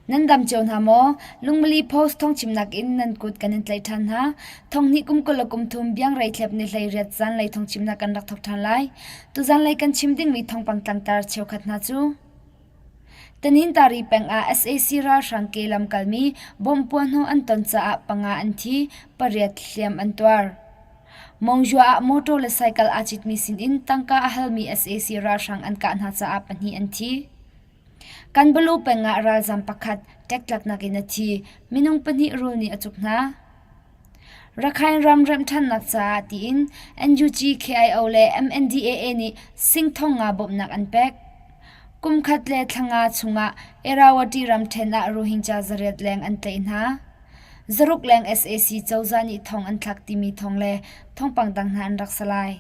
Nan dam cio hna maw? Lungmali Post thawngchimnak in nan kut kan in tlaih ṭhan hna. Thonghnih kum 20 le kum thum biangrei thlep ni 18 zanlei thawngchimnak kan rak thawk ṭhan lai. Tuzanlei kan chim dingmi thawngpang tlangtar cheukhat hna cu Tanintari peng ah sac ralhrang ke lam kalmi bomb puahhnawh an ton caah panga an thi, pariat hliam an tuar. Mongjua ah motor le cycle aa citmi sinin tangka a halmi sac ralhrang an kah hna caah pahnih an thi. Kanbalu peng ah ralzam pakhat ṭektlaknak in a thi. Minung pahnih rul nih a cuk hna. Rakhine ram remhṭhannak caah tiin NUG, KIO le MNDAA nih sing thong nga bawmhnak an pek. Kum khat le thla nga chungah Irrawaddy ramṭhen ah Rohingya zariat leng an tlaih hna. Zaruk leng sac cozah nih thong an thlak timi thong le thawngpang dang hna an rak si lai.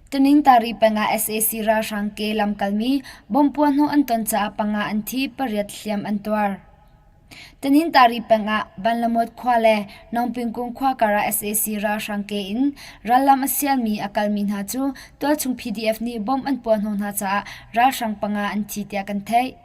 Tanintari peng ah sac ralhrang ke lamkalmi bomb puahhnawh an ton caah panga an thi, pariat hliam an tuar. Tanintari peng ah Banlamawt khua le Nongpingkung khua kar ah sac ralhrang ke in rallam a sialmi a kalmi hna cu tualchung PDF nih bomb an puahhnawh hna caah ralhrang panga an thi tiah kan theih.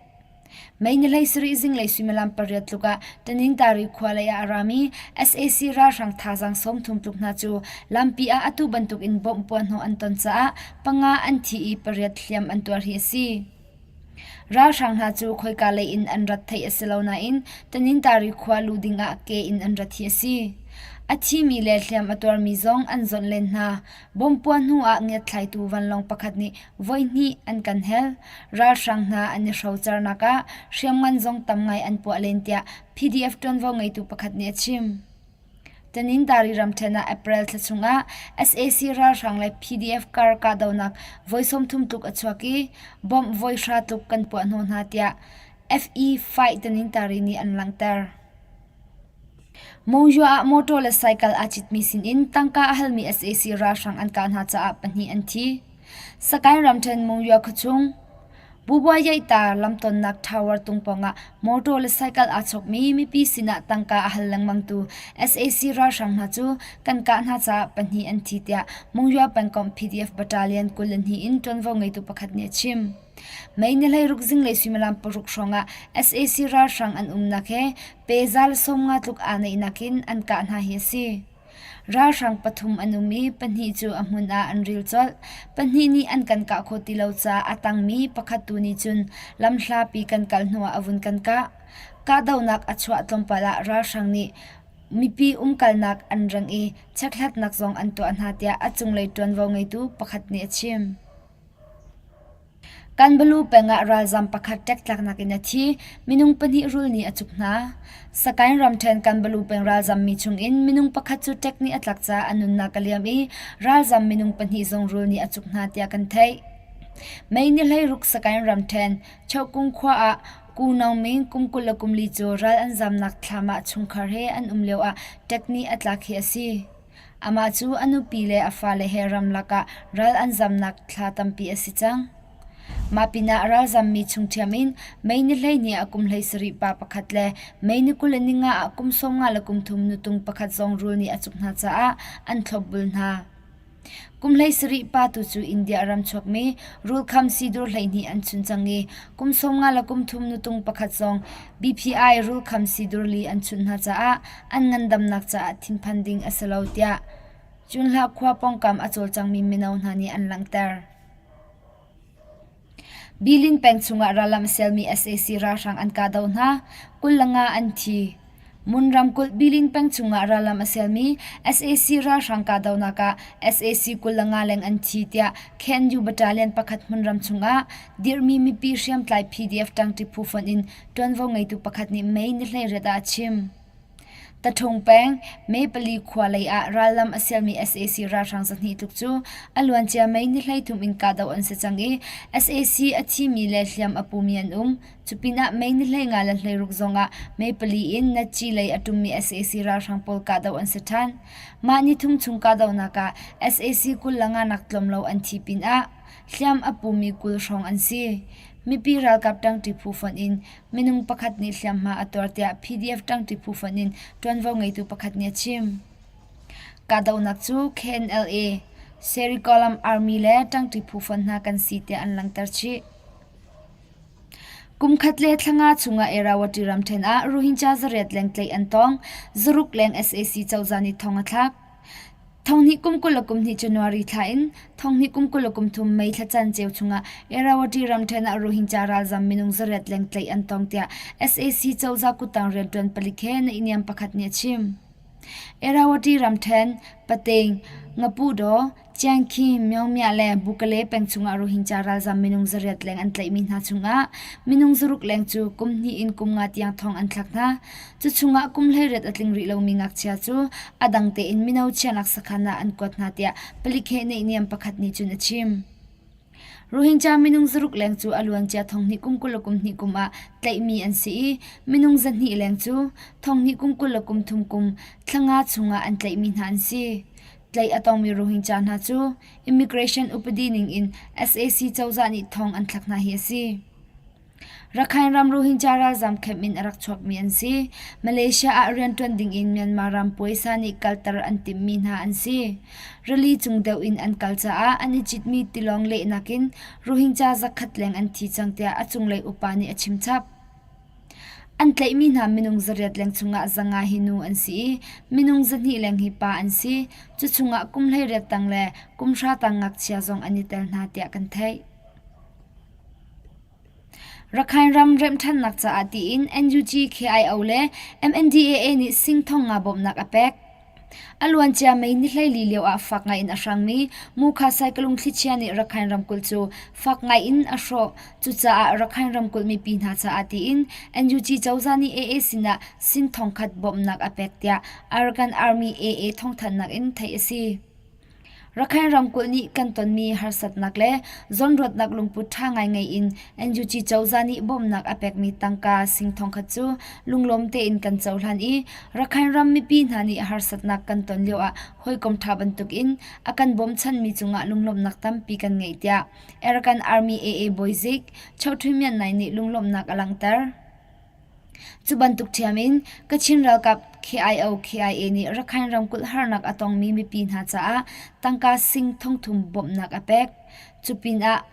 Mei ni 17 zinglei suimilam pariat tluk ah Tanintari khua lei ah a rami sac ralhrang thazaang 30 tluk hna cu lampi ah atu bantuk in bomb puahhnawh an ton caah panga an thi i pariat hliam an tuar hi a si. Ralhrang hna cu khoika lei in an rat theih a si lo nain Tanintari khua lu ding ah ke in an rat hi a si. A thimi le hliam a tuarmi zong an zawnh len hna. Bomb puah hnu ah ngiatthlaitu vanlawng pakhat nih voihnih an kan hel. Ralhrang hna an i hrocernak ah hriamngan zong tam ngai an puah len tiah PDF ṭuanvo ngeitu pakhat nih a chim. Tanintari ramṭhen ah April thla chungah sac ralhrang le PDF kar kahdohnak voi 30 tluk a chuak i bomb voi hra tluk kan puah hnawh hna tiah FE Fight Tanintari nih an langhter. Monywa ah motor le cycle aa citmi sinin tangka a halmi sac ralhrang an kah hna caah pahnih an thi. Sakaing ramṭhen Monywa khuachung Bubuayaihta lamtonnak tower tung pawngah motor le cycle aa chawkmi mipi sinah tangka a hal lengmangtu sac ralhrang hna cu kan kah hna caah pahnih an thi tiah Monywa pengkomh PDF Battalion 22 in ṭuanvo ngeitu pakhat nih a chim. May ni 16 zinglei suimilam paruk hrawngah sac ralhrang an umnak he pe za le 50 tluk aa neihnak in an kah hna hi a si. Ralhrang pathum an um i pahnih cu a hmun ah an ril colh. Pahnih nih an kan kah khawh ti lo caah a tangmi pakhat tu nih cun lamhlapi kan kal hnuah a vun kan kah. Kahdohnak a chuah tlawmpal ah ralhrang nih mipi umkalnak an rengh i chekhlatnak zong an tuah hna tiah a cunglei ṭuanvo ngeitu pakhat nih a chim. Kanbalu peng ah ralzam pakhat ṭektlaknak in a thi. Minung pahnih rul nih a cuk hna. Sakaing ramṭhen Kanbalu peng ralzammi chungin minung pakhat cu ṭek nih a tlak caah a nunnak a liam i ralzam minung pahnih zong rul nih a cuk hna tiah kan theih. May ni 16 Sakaing ramṭhen Chohkung khua ah Ku Naung Ming kum 24 cu ral an zamnak thlam ah chungkhar he an um lioah ṭek nih a tlak hi a si. Amah cu a nupi le a fale he ramlak ah ral an zamnak thla tampi a si cang. Mah pinah ralzammi chung ṭhiam in May ni 12 ah kum 17 pa pakhat le May ni 25 ah kum 50 le kum thum nutung pakhat zong rul nih a cuk hna caah an thlopbul hna. Kum 17 pa tu cu India ram chuakmi rulkham siidur 12 an chun cang i kum 50 le kum thum nutung pakhat zong BPI rulkham siidur li an chunh hna caah an ngandamnak caah thinphan ding a si lo tiah Cunhlah khua pawngkam a cawlcangmi mino hna nih an langhter. Bilin peng chungah rallam a sialmi sac ralhrang an kahdoh hna, 25 an thi. Mun ramkulh Bilin peng chungah rallam a sialmi sac ralhrang kahdohnak ah sac 25 leng an thi tiah KNU Battalion pakhat hmunram chungah dirhmi mipi hriamtlai PDF ṭangṭi phu fonh in ṭuanvo ngeitu pakhat nih May ni 18 ah a chim. Taṭhung peng, May pali khua lei ah rallam a sialmi sac ralhrang 200 tluk cu a luancia May ni 13 in kahdoh an si cang i sac a thimi le hliam a pumi an um. Cupinah May ni 15 le 16 zongah May pali in Natci lei a ṭummi sac ralhrang pawl kahdoh an si ṭhan. Mah nithum chung kahdohnak ah sac 25 nak tlawm lo an thi pinah hliam a pumi 20 hrawng an si. Mipi ralkap ṭangṭi phu fonh in minung pakhat nih hliamhma a tuar tiah PDF ṭangṭi phu fonh in ṭuanvo ngeitu pakhat nih a chim. Kahdohnak cu KNLA. Serikalam Army le ṭangṭi phu fon hna kan si tiah an langhter chih. Kum khat le thla nga chungah Irrawaddy ramṭhen ah Rohingya zariat leng tlaih an tong, zaruk leng sac cozah nih thong a thlak. Thonghnih kum 22 January thla in thonghnih kum 23 May thla canceo chungah Irrawaddy ramṭhen ah Rohingya ralzam minung zariat leng tlaih an tong tiah sac cozah kuttang rianṭuan palik he naihniam pakhat nih a chim. Irrawaddy ramṭhen, Pating, Ngapudaw, Chiangkhi, Myongmya le Bukale peng chungah Rohingya ralzam minung zariat leng an tlaihmi hna chungah minung zaruk leng cu kum hnih in kum nga tiang thong an thlak hna. Cu chungah kum 18 a tling rih lomi ngakchia cu a dang tein mino chiahnak sakhan ah an kuat hna tiah palik he naihniam pakhat nih cun a chim. Rohingya minung zaruk leng cu a luancia thonghnih kum 22 kum ah tlaihmi an si i minung zahnih leng cu thonghnih kum 23 kum thla nga chungah an tlaihmi hna an si. Tlaih a tongmi Rohingya hna cu immigration upadi ningin sac cozah nih thong an thlak hna hi a si. Rakhine ram Rohingya ralzam camp in a rak chuakmi an si. Malaysia ah rianṭuan dingin Myanmar ram puaisa nih kalter an timhmi hna an si. Rili cung deuh in an kal caah an i citmi tilawng lehnak in Rohingya zakhat leng an thi cang tiah a cunglei upa nih a chimchap. An tlaihmi hna minung zariat leng chungah zanga hi nu an si i minung 200 leng hi pa an si. Cu chungah kum 18 tang le kum hra tang ngakchia zong an i tel hna tiah kan theih. Rakhine ram remhṭhannak caah tiin NUG, KIO le MNDAA nih sing thong nga bawmhnak a pek. A luancia May ni 14 lioah fak ngaiin a hrangmi Mukha Saikalung thlichia nih Rakhine ramkulh cu fak ngaiin a hrawh. Cucaah Rakhine ramkulh mipi hna caah tiin NUG cozah nih AA sinah sin thongkhat bawmhnak a pek tiah Arakan Army AA thawngthanhnak in theih a si. Rakhine ramkulh nih kan tonmi harsatnak le zawnruatnak lungput ṭha ngai ngei in NUG cozah nih bawmhnak a pekmi tangka sing thongkhat cu lunglawm tein kan cohlan i Rakhine ram mipi hna nih harsatnak kan ton lioah hawikom ṭha bantukin a kan bawmchanmi cungah lunglawmhnak tampi kan ngei tiah Arakan Army AA bawizik Cho Htwe Myat Nai nih lunglawmhnak a langhter. Cu bantuk ṭhiam in Kachin ralkap KIO-KIA nih Rakhine ramkulh harnak a tongmi mipi hna caah tangka sing thongthum bawmhnak a pek. Cu pinah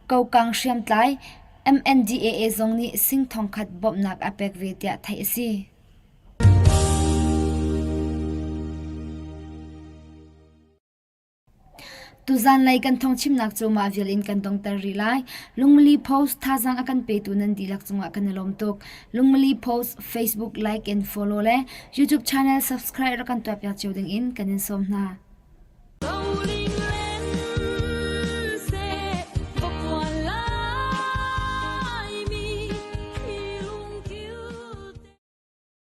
Kokang hriamtlai MNDAA zong nih sing thongkhat bawmhnak a pek ve tiah theih a si. Tuzanlei kan thawngchimnak cu mah vial in kan dongter rih lai. Lungmali Post thazaang a kan petu nan dihlak cungah kan i lawm tuk. Lungmali Post Facebook like and follow le YouTube channel subscribe rak kan tuahpiak cio ding in kan in sawm hna.